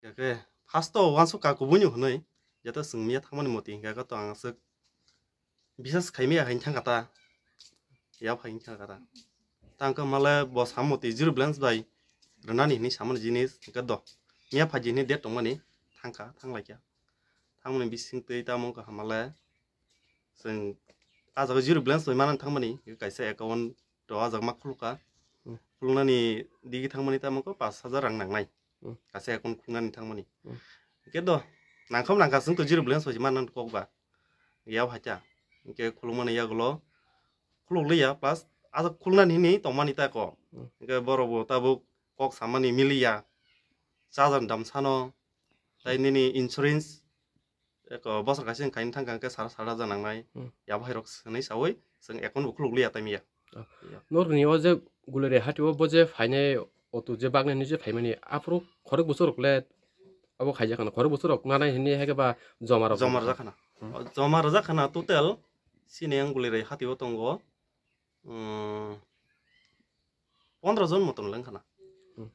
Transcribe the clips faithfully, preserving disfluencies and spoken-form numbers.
Khe first o uansuk ka kubui ni hwnwi, jeta chwng miya thangmani moti hingkha khe to ang aswk bisas khai miya hai thangkha ta, ya phai thangkha ta. Tang khe male bo samoti zero balance bai rwnani hwnwi samani jinis hingkha do. Miya phaji hwnwi date tongmani thangkha, thanglaikha. Thangmani bising twi tamo wngkha hamale chwng ah jaga zero balance bai manani thangmani, kaisa account to ah jaga ma khulukha. Hmm. Khuluknani digi thangmani tamo wngkha pash hajar rang nangnai. Hmm. Kaisa account khuluknani thangmani. Hmm. Hingkhe do nangkham nangkha chwng to zero balance bai manani kok ba. Ya phaikha. Hingkhe khulukmani yagulo khulukliya plus ah jaga khuluknani hwnwi tongmani ta kok. Hmm. Hingkhe borok bo tabuk kok samani miliya. Charger dam sano. Tai nini insurance eko bosor kaisa wngkha, wngkha khe sal sal raja nangnai. Hmm. Yabo hai rok swnwi sawi chwng account bo khuluk liya tai miya. Ah. Ya. Norokni o je Gulirei hati o bo je phainai auto je bagnaini je phaimani aphuru khorok bwswk rok le abo khaijak khana, khorok bwswk rok nanai hwnwi hai khe ba joma rok Joma wngkha. Rwjak khana. Hmm. O joma rwjak khana total sini ang Gulirei hati o tongo. Hmm. Pondro jon moton leng khana. Hmm.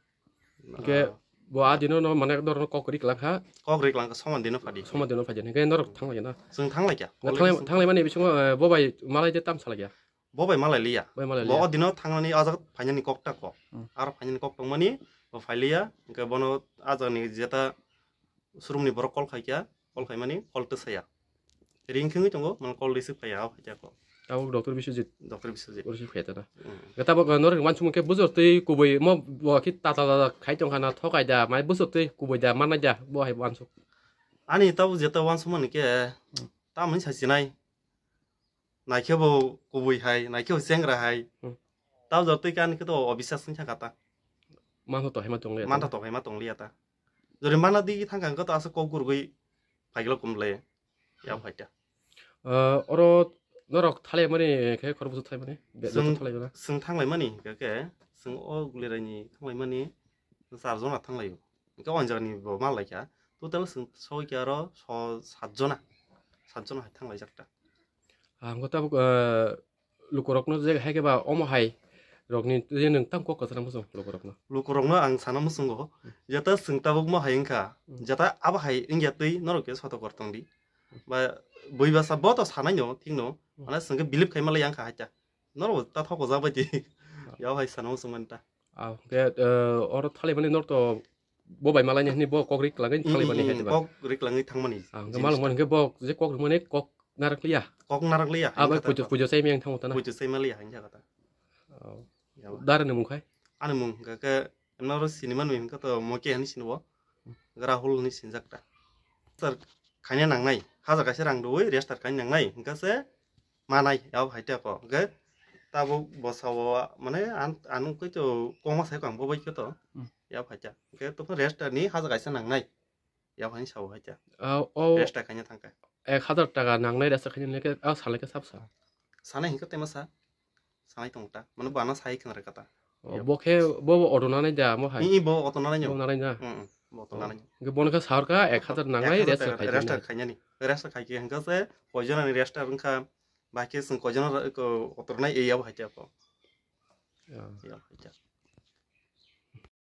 Hingke Ah. Bo a dino no mane norok kok rik langkha. Kok rik langkha, soman dino phadi. Soman dino phadi. Hingke norok thang lai na. Chwng thang lai kya? Na thang lai, thang lai mani bisingo, eh, bo bai malai de tam sa lai kya? Bo bai malai liya. Bai malai Bo liya. O dino thangnani ajak phainani kok ta kok. Hmm. Aro phainani kok tongmani bo phai liya. Hingke bono ajak ni jeta showroom ni borok call khai kya, call khai mani call to saya. Ring khengwi tongo, man call receive khaiya, o khaikya ko. Tabuk Doctor Biswajit. Doctor Biswajit. Receive khaita na. Mm. Ga tabuk, uh, norok wansukmung khe bujor twi kubui mo bo khe tata tata khai tongkha na thokai da, mai bujor twi kubui da mannai da, bo hai wansuk. Ani tabuk jeta wansukmani khe, Hmm. Tamoni sasinai. Naikhe bo kubui hai, naikhe bo chengra hai. Hmm. Tabuk jor twi khe ani khe to obisas wngkha kata. Mantha to hai ma tongli ata. Mantha to hai ma tongli ata. Jori mana di thangkha khe to asa kok gurgui phaiklo kumle. Ya phaita. Ah, oro norok thalaimani khe khorokbwswk thalaimani? Be-, Chwng, joto thalaimani? Chwng thanglaimani, hingkha khe chwng o Guliraini thanglaimani char jona thanglaio. Hingkhe o jagani bo mal laikha. Total chwng soi khe aro so sat jona. Sat jona hai thanglaijak ta. Ah, hingkhe tabuk, ah, lukurokno je hai khe ba omo hai rokni je nwng tamo kok kwchangma song lukurokno. Lukurokno ang sana muchungo, jeta chwng tabuk mo hai wngkha, Hmm. jeta abo hai wngya twi norok khe sotokor tongdi. Ba bui basa bo to sanai no, thik no, Hmm. mane chwng khe believe khai malai ang kha haita. Norok ta thok ojak bai di. Ah. Ya hai sana muchung mani ta. Ah, hingkhe, eh, oro thalaimani norok to bo bai malai ni hwnwi bo kok rik langwi thanglaimani hai ba? Kok rik langwi thangmani. Ah, hingkhe malai mani hingkhe bo je kok rwmani kok narak liya? Kok narak liya, Ah, bai hingkhe pujo, ta pujo sai miyang thango ta na? Pujo sai maliya, hingkhe ta. Oh. Ya ba. Dara ni mung khai? Ani mung hingkhe khe, emna oro sinimani hingkhe to Moke hani sinibo. Rahul hwnwi sinjak ta. Sir, khaina nangnai, hajar kaisa rang rwwi register khaina nangnai, hingkhe se manai, yao hai te ko. Hingkhe tabuk bosao, mane, an, anung koi to koma sai ko ang bo bai khe to. Hmm. Yao hai te. Hingkhe to register ni hajar kaisa nangnai. Yao hai sao hai te. Ah, o Register khaina thangkha. Ek hajar taka nangnai register khaina le khe, ah, sale khe sab sa. Sanai hingkhe tema sa. Sanai tong ta. Mane bana sai khna re kata. Oh, Yao. Bo khe, bo, bo auto nanai da, mo hai. Ni bo auto nanai nyo. Bo nanai na. Hmm, hmm. Bo auto Oh. Nanai. Hingkhe bono khe sahor kha ek hajar nangnai Ek hajar register taka khai register khaina. Khaina ni. Register khai khe hingkhe se koijon ani register wngkha. Bahai khe chwng koijon ro-, ko-, kotor nai ei abo hai te ko. Ya. Ya, hai te.